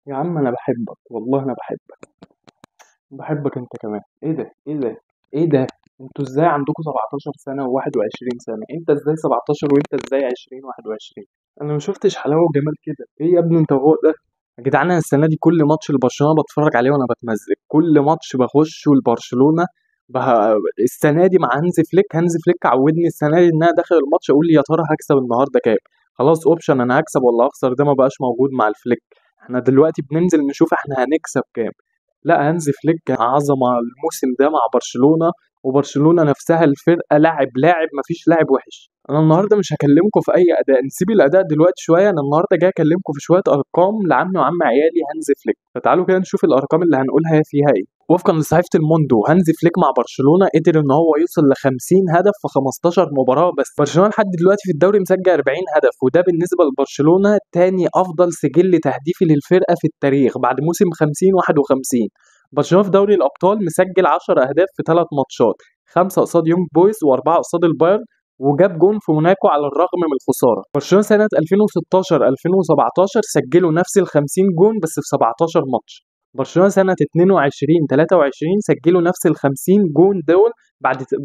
يا عم انا بحبك والله، انا بحبك، بحبك انت كمان. ايه ده؟ ايه ده؟ ايه ده؟ انتوا ازاي عندكم 17 سنة و21 سنة؟ انت ازاي 17 وانت ازاي 20 21؟ انا ما شفتش حلاوة وجمال كده. ايه يا ابني انت وهو ده؟ يا جدعان انا السنة دي كل ماتش لبرشلونة بتفرج عليه وانا بتمزج، كل ماتش بخشه لبرشلونة السنة دي مع هانز فليك. هانز فليك عودني السنة دي ان انا داخل الماتش اقول يا ترى هكسب النهارده كام، خلاص option انا هكسب ولا هخسر ده ما بقاش موجود مع الفليك. احنا دلوقتي بننزل نشوف احنا هنكسب كام. لا هانز فليك عظمه الموسم ده مع برشلونة، وبرشلونة نفسها الفرقة لاعب لاعب، مفيش لاعب وحش. انا النهارده مش هكلمكم في اي اداء، نسيب الاداء دلوقتي شوية. انا النهارده جاي اكلمكم في شوية ارقام لعمي وعم عيالي هانز فليك، فتعالوا كده نشوف الارقام اللي هنقولها فيها ايه. وفقا لصحيفة الموندو، هانز فليك مع برشلونة قدر ان هو يوصل ل 50 هدف في 15 مباراة بس. برشلونة لحد دلوقتي في الدوري مسجل 40 هدف، وده بالنسبة لبرشلونة تاني افضل سجل تهديفي للفرقة في التاريخ بعد موسم 50-51. برشلونة في دوري الابطال مسجل 10 اهداف في 3 ماتشات، 5 قصاد يونج بويز و4 قصاد البايرن، وجاب جون في موناكو على الرغم من الخسارة. برشلونة سنة 2016 2017 سجلوا نفس ال 50 جون بس في 17 ماتش. برشلونة سنة 22 23 سجلوا نفس ال 50 جون دول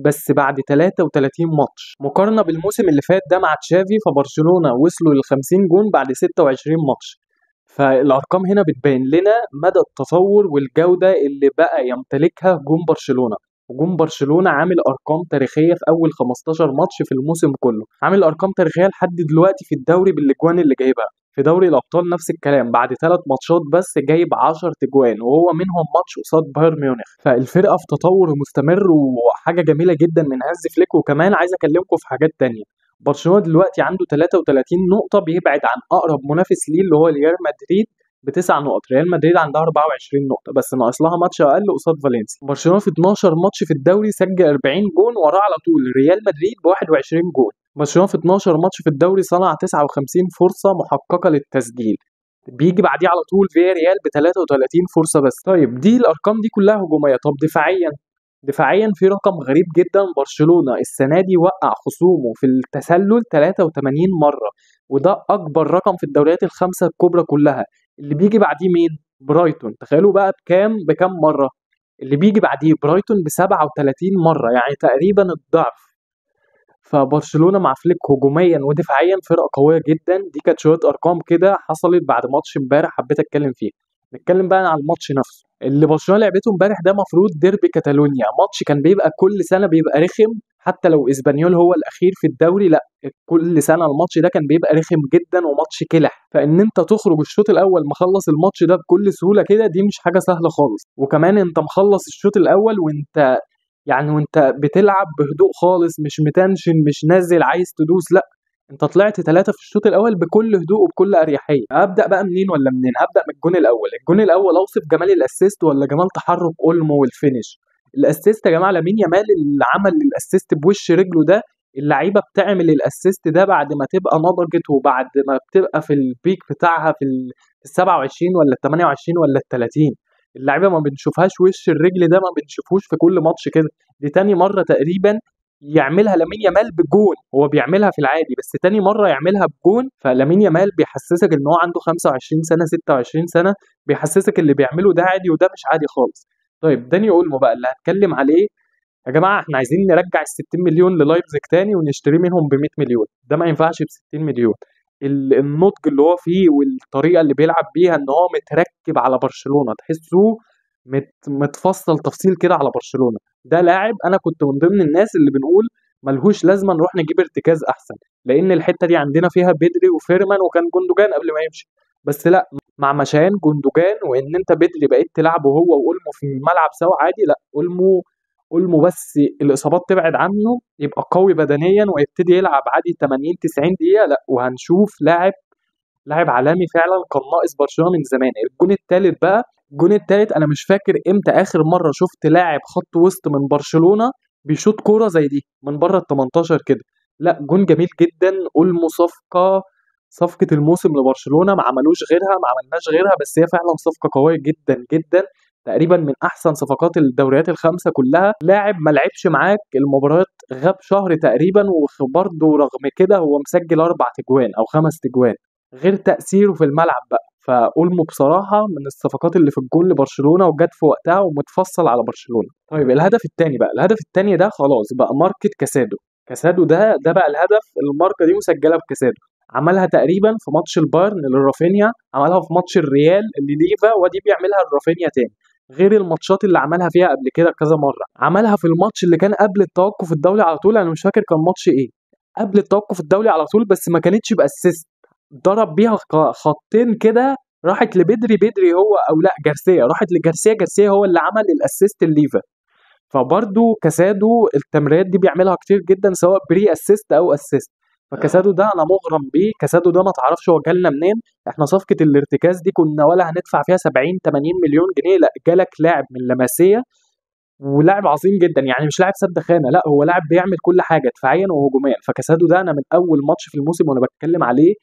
بس بعد 33 ماتش. مقارنة بالموسم اللي فات ده مع تشافي، فبرشلونه وصلوا لل 50 جون بعد 26 ماتش. فالارقام هنا بتبين لنا مدى التطور والجودة اللي بقى يمتلكها هجوم برشلونة. هجوم برشلونة عامل ارقام تاريخية في اول 15 ماتش في الموسم كله، عامل ارقام تاريخية لحد دلوقتي في الدوري بالاجوان اللي جايبها. في دوري الابطال نفس الكلام، بعد 3 ماتشات بس جايب 10 تجوان، وهو منهم ماتش قصاد بايرن ميونخ. فالفرقه في تطور مستمر وحاجه جميلة جدا من هانز فليك. وكمان عايز اكلمكم في حاجات تانية. برشلونة دلوقتي عنده 33 نقطة، بيبعد عن اقرب منافس ليه اللي هو ريال مدريد ب9 نقط. ريال مدريد عندها 24 نقطة بس ناقص لها ماتش اقل قصاد فالنسيا. برشلونة في 12 ماتش في الدوري سجل 40 جون، وراه على طول ريال مدريد ب 21 جون. برشلونة في 12 ماتش في الدوري صنع 59 فرصة محققة للتسجيل، بيجي بعديه على طول فيا ريال ب 33 فرصة بس. طيب دي الارقام دي كلها هجومية. طب دفاعيا، دفاعيا في رقم غريب جدا، برشلونة السنة دي وقع خصومه في التسلل 83 مرة، وده اكبر رقم في الدوريات الخمسة الكبرى كلها. اللي بيجي بعديه مين؟ برايتون. تخيلوا بقى بكام مرة؟ اللي بيجي بعديه برايتون ب 37 مرة، يعني تقريبا الضعف. فبرشلونة مع فليك هجوميا ودفاعيا فرقة قوية جدا. دي كانت شوية ارقام كده حصلت بعد ماتش امبارح حبيت اتكلم فيه. نتكلم بقى على الماتش نفسه اللي برشلونة لعبته امبارح. ده مفروض ديربي كاتالونيا، ماتش كان بيبقى كل سنة بيبقى رخم، حتى لو اسبانيول هو الاخير في الدوري، لا كل سنة الماتش ده كان بيبقى رخم جدا وماتش كلح. فان انت تخرج الشوط الاول مخلص الماتش ده بكل سهولة كده، دي مش حاجة سهلة خالص. وكمان انت مخلص الشوط الاول وانت يعني وانت بتلعب بهدوء خالص، مش متنشن، مش نازل عايز تدوس، لا انت طلعت 3 في الشوط الاول بكل هدوء وبكل اريحية. ابدا بقى منين ولا منين؟ هبدا من الجون الاول. الجون الاول اوصف جمال ال assist ولا جمال تحرك اولمو وال finish؟ ال assist يا جماعة لامين يامال اللي عمل ال assist بوش رجله ده، اللعيبة بتعمل ال assist ده بعد ما تبقى نضجت وبعد ما بتبقى في ال peak بتاعها في ال 27 ولا ال 28 ولا ال 30. اللعيبة ما بنشوفهاش وش الرجل ده، ما بنشوفوش في كل ماتش كده. دي تاني مرة تقريبا يعملها لامين يامال بجون، هو بيعملها في العادي بس تاني مرة يعملها بجون. فلامين يامال بيحسسك ان هو عنده 25 سنة 26 سنة، بيحسسك اللي بيعمله ده عادي وده مش عادي خالص. طيب داني اولمو بقى اللي هتكلم عليه يا جماعة، احنا عايزين نرجع ال 60 مليون للايبزيج تاني ونشتري منهم ب 100 مليون، ده ما ينفعش ب 60 مليون. النضج اللي هو فيه والطريقة اللي بيلعب بيها ان هو متركب على برشلونة، تحسه متفصل تفصيل كده على برشلونة. ده لاعب انا كنت من ضمن الناس اللي بنقول ملهوش لازمه نروح نجيب ارتكاز احسن، لان الحتة دي عندنا فيها بدري وفيرمان وكان جوندوجان قبل ما يمشي. بس لا، مع مشيان جوندوجان وان انت بدري بقيت تلعبه هو واولمو في الملعب سوا عادي، لا اولمو بس الاصابات تبعد عنه، يبقى قوي بدنيا ويبتدي يلعب عادي 80 90 دقيقة، لا وهنشوف لاعب عالمي فعلا كان ناقص برشلونة من زمان. الجون الثالث بقى، الجون الثالث انا مش فاكر امتى اخر مرة شفت لاعب خط وسط من برشلونة بيشوط كورة زي دي من بره ال 18 كده. لا جون جميل جدا. اولمو صفقة الموسم لبرشلونة، ما عملوش غيرها، ما عملناش غيرها، بس هي فعلا صفقة قوية جدا جدا، تقريبا من احسن صفقات الدوريات الخمسة كلها. لاعب ما لعبش معاك المباريات، غاب شهر تقريبا، وبرضه رغم كده هو مسجل 4 تجوان او 5 تجوان، غير تاثيره في الملعب بقى. فاولمو بصراحة من الصفقات اللي في الجول لبرشلونة وجت في وقتها ومتفصل على برشلونة. طيب الهدف الثاني بقى، الهدف الثاني ده خلاص بقى ماركة كاسادو. كاسادو ده بقى الهدف، الماركة دي مسجله بكاسادو، عملها تقريبا في ماتش البايرن لرافينيا، عملها في ماتش الريال لليفا، ودي بيعملها لرافينيا تاني، غير الماتشات اللي عملها فيها قبل كده كذا مرة. عملها في الماتش اللي كان قبل التوقف الدولي على طول، انا مش فاكر كان ماتش ايه قبل التوقف الدولي على طول، بس ما كانتش ب assist، ضرب بيها خطين كده، راحت لبدري، بدري هو او لا جارسيا، راحت لجارسيا، جارسيا هو اللي عمل ال assist لليفا. فبرده كاسادو التمريرات دي بيعملها كتير جدا، سواء pre assist او assist. فكاسادو ده انا مغرم بيه. كاسادو ده ما تعرفش هو جالنا منين، احنا صفقة الارتكاز دي كنا ولا هندفع فيها 70 80 مليون جنيه، لا جالك لاعب من لاماسيا ولاعب عظيم جدا، يعني مش لاعب سد خانه، لا هو لاعب بيعمل كل حاجة دفاعيا وهجوميا. فكاسادو ده انا من اول ماتش في الموسم وانا بتكلم عليه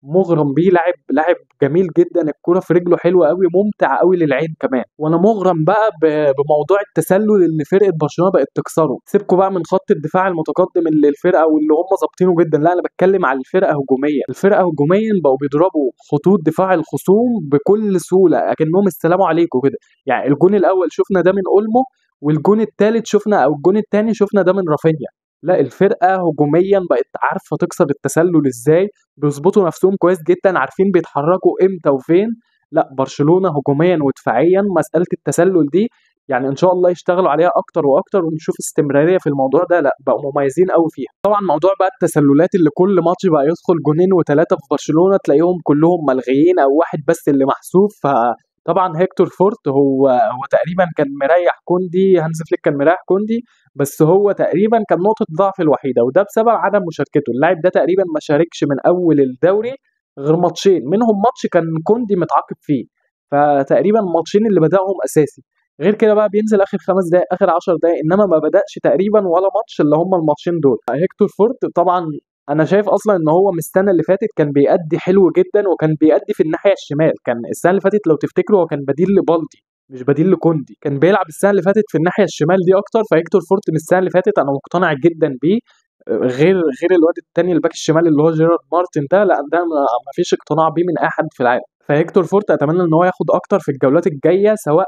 مغرم بيه، لاعب جميل جدا، الكرة في رجله حلوة قوي، ممتع قوي للعين كمان. وانا مغرم بقى بموضوع التسلل اللي فرقه برشلونة بقت تكسره. سيبكوا بقى من خط الدفاع المتقدم اللي الفرقة واللي هم ظابطينه جدا، لا انا بتكلم على الفرقة هجوميا. الفرقة هجوميا بقوا بيضربوا خطوط دفاع الخصوم بكل سهولة، اكنهم السلام عليكم كده. يعني الجون الاول شفنا ده من اولمو، والجون الثالث شفنا او الجون الثاني شفنا ده من رافينيا. لا الفرقة هجوميا بقت عارفه تكسر التسلل ازاي، بيظبطوا نفسهم كويس جدا، عارفين بيتحركوا امتى وفين. لا برشلونة هجوميا ودفاعيا مسالة التسلل دي يعني ان شاء الله يشتغلوا عليها اكتر واكتر، ونشوف استمرارية في الموضوع ده. لا بقوا مميزين قوي فيها. طبعا موضوع بقى التسللات اللي كل ماتش بقى يدخل جونين وثلاثة في برشلونة تلاقيهم كلهم ملغيين او واحد بس اللي محسوب. فطبعا هيكتور فورت هو تقريبا كان مريح كوندي، هانز فليك كان مريح كوندي، بس هو تقريبا كان نقطة ضعف الوحيدة، وده بسبب عدم مشاركته. اللاعب ده تقريبا ما شاركش من اول الدوري غير ماتشين، منهم ماتش كان كوندي متعاقب فيه، فتقريبا الماتشين اللي بدأهم اساسي. غير كده بقى بينزل اخر 5 دقائق اخر 10 دقائق، انما ما بدأش تقريبا ولا ماتش اللي هم الماتشين دول. هيكتور فورت طبعا انا شايف اصلا ان هو من السنة اللي فاتت كان بيأدي حلو جدا، وكان بيأدي في الناحية الشمال. كان السنة اللي فاتت لو تفتكروا هو كان بديل لبالدي مش بديل لكوندي، كان بيلعب السنة اللي فاتت في الناحية الشمال دي اكتر. فهيكتور فورت من السنة اللي فاتت انا مقتنع جدا بيه، غير الواد التاني الباك الشمال اللي هو جيرارد مارتن ده، لا ده ما فيش اقتناع بيه من اي حد في العالم. فهيكتور فورت اتمنى ان هو ياخد اكتر في الجولات الجاية، سواء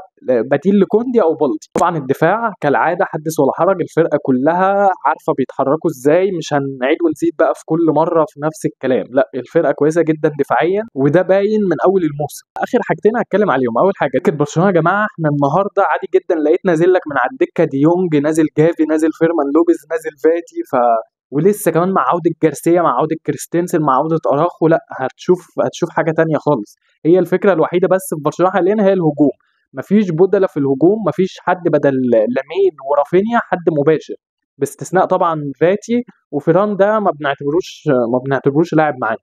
بديل لكوندي او بالدي. طبعا الدفاع كالعادة حدث ولا حرج، الفرقة كلها عارفه بيتحركوا ازاي، مش هنعيد ونزيد بقى في كل مرة في نفس الكلام، لا الفرقة كويسة جدا دفاعيا، وده باين من اول الموسم. اخر حاجتين هتكلم عليهم، اول حاجة دكه برشلونة يا جماعة، احنا النهارده عادي جدا لقيت نازل لك من على الدكة ديونج، نازل جافي، نازل فيرمان لوبيز، نازل فاتي، ولسه كمان مع عودة جارسيا، مع عودة كريستنسن، مع عودة أراخو، لا هتشوف حاجة تانية خالص. هي الفكرة الوحيدة بس في برشلونة حاليا هي الهجوم، مفيش بدلة في الهجوم، مفيش حد بدل لامين ورافينيا حد مباشر، باستثناء طبعا فاتي وفيران، ده ما بنعتبروش لاعب معانا.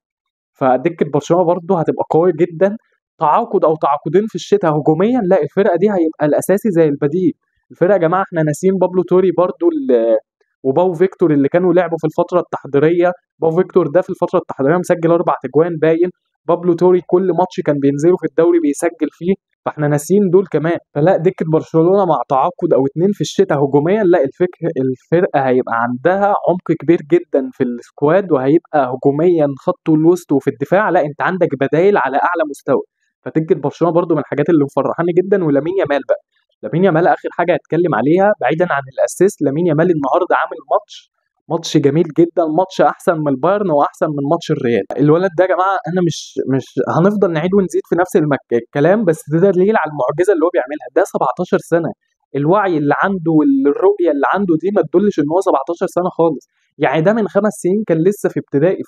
فدكة برشلونة برضو هتبقى قوية جدا، تعاقد أو تعاقدين في الشتاء هجوميا، لا الفرقة دي هيبقى الأساسي زي البديل. الفرقة يا جماعة احنا ناسيين بابلو توري برضو وباو فيكتور اللي كانوا لعبوا في الفترة التحضيريه. باو فيكتور ده في الفترة التحضيريه مسجل 4 تجوان باين، بابلو توري كل ماتش كان بينزله في الدوري بيسجل فيه، فاحنا ناسيين دول كمان. فلا دكه برشلونة مع تعاقد او 2 في الشتاء هجوميا، لا الفرقة هيبقى عندها عمق كبير جدا في ال squad، وهيبقى هجوميا خط الوسط وفي الدفاع، لا انت عندك بدايل على اعلى مستوى. فدكه برشلونة برضو من الحاجات اللي مفرحاني جدا. ولامين يامال بقى، لامين يامال اخر حاجة هتكلم عليها بعيدا عن ال assist، لامين يامال النهارده عامل ماتش جميل جدا، ماتش احسن من البايرن واحسن من ماتش الريال. الولد ده يا جماعة انا مش هنفضل نعيد ونزيد في نفس الكلام، بس ده دليل على المعجزة اللي هو بيعملها. ده 17 سنة، الوعي اللي عنده والرؤية اللي عنده دي ما تدلش ان هو 17 سنة خالص. يعني ده من 5 سنين كان لسه في ابتدائي،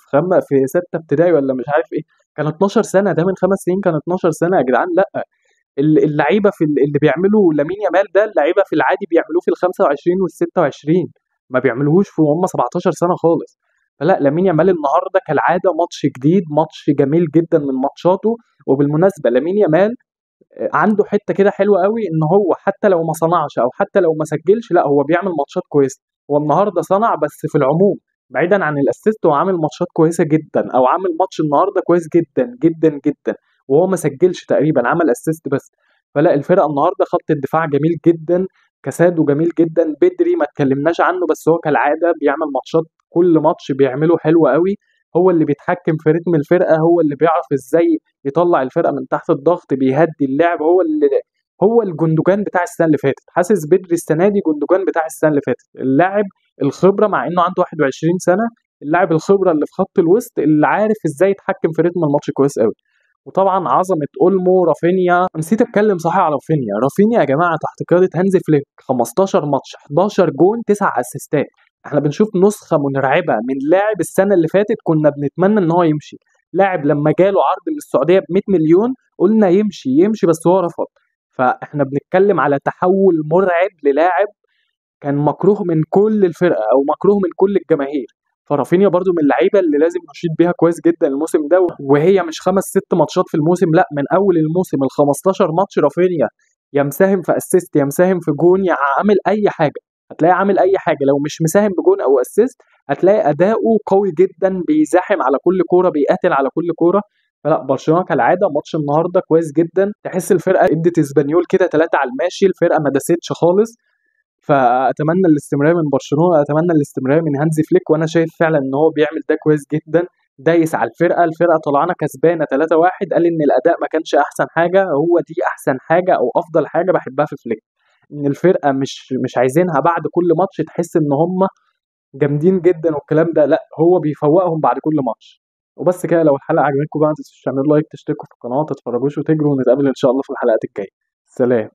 في 6 ابتدائي ولا مش عارف ايه، كان 12 سنة. ده من 5 سنين كان 12 سنة يا جدعان. لا اللعيبة في اللي بيعملوا لامين يامال ده، اللعيبة في العادي بيعملوه في ال 25 وال 26، ما بيعملوهوش في هم 17 سنة خالص. فلا لامين يامال النهارده كالعادة ماتش جديد، ماتش جميل جدا من ماتشاته. وبالمناسبة لامين يامال عنده حتة كده حلوة قوي، ان هو حتى لو ما صنعش او حتى لو ما سجلش، لا هو بيعمل ماتشات كويسة. هو النهارده صنع، بس في العموم بعيدا عن ال assist هو عامل ماتشات كويسة جدا، او عامل ماتش النهارده كويس جدا جدا جدا، وهو ما سجلش تقريبا، عمل assist بس. فلا الفرقة النهارده خط الدفاع جميل جدا، كاسادو جميل جدا، بدري ما اتكلمناش عنه بس هو كالعادة بيعمل ماتشات، كل ماتش بيعمله حلو قوي. هو اللي بيتحكم في رتم الفرقة، هو اللي بيعرف ازاي يطلع الفرقة من تحت الضغط، بيهدي اللعب، هو الجندوجان بتاع السنة اللي فاتت. حاسس بدري السنة دي جندوجان بتاع السنة اللي فاتت، اللاعب الخبرة مع انه عنده 21 سنة، اللاعب الخبرة اللي في خط الوسط اللي عارف ازاي يتحكم في رتم الماتش كويس قوي. وطبعا عظمه اولمو، رافينيا، نسيت اتكلم صحيح على رافينيا. رافينيا يا جماعة تحت قيادة هانزي فليك 15 ماتش، 11 جون، 9 اسيستات. احنا بنشوف نسخه مرعبة من لاعب السنة اللي فاتت كنا بنتمنى ان هو يمشي، لاعب لما جاله عرض من السعودية ب 100 مليون قلنا يمشي يمشي، بس هو رفض. فاحنا بنتكلم على تحول مرعب للاعب كان مكروه من كل الفرقة او مكروه من كل الجماهير. فرافينيا برضو من اللعيبة اللي لازم نشيد بيها كويس جدا الموسم ده، وهي مش 5 6 ماتشات في الموسم، لا من اول الموسم ال 15 ماتش رافينيا يا مساهم في assist، يا مساهم في جون، يا عامل اي حاجة، هتلاقي عامل اي حاجة. لو مش مساهم بجون او assist هتلاقي اداؤه قوي جدا، بيزاحم على كل كورة، بيقاتل على كل كورة. فلا برشلونة كالعادة ماتش النهارده كويس جدا، تحس الفرقة ادت اسبانيول كده 3 على الماشي، الفرقة ما داستش خالص. فاتمنى الاستمرار من برشلونة، اتمنى الاستمرار من هانزي فليك، وانا شايف فعلا ان هو بيعمل ده كويس جدا، دايس على الفرقة، الفرقة طلعانه كسبانه 3-1، قال ان الاداء ما كانش احسن حاجة، هو دي احسن حاجة او افضل حاجة بحبها في فليك، ان الفرقة مش عايزينها بعد كل ماتش تحس ان هم جامدين جدا والكلام ده، لا هو بيفوقهم بعد كل ماتش. وبس كده، لو الحلقة عجبتكم بقى ما تنسوش تعملوا لايك، تشتركوا في القناة، تتفرجوش وتجروا، ونتقابل ان شاء الله في الحلقات الجاية. سلام.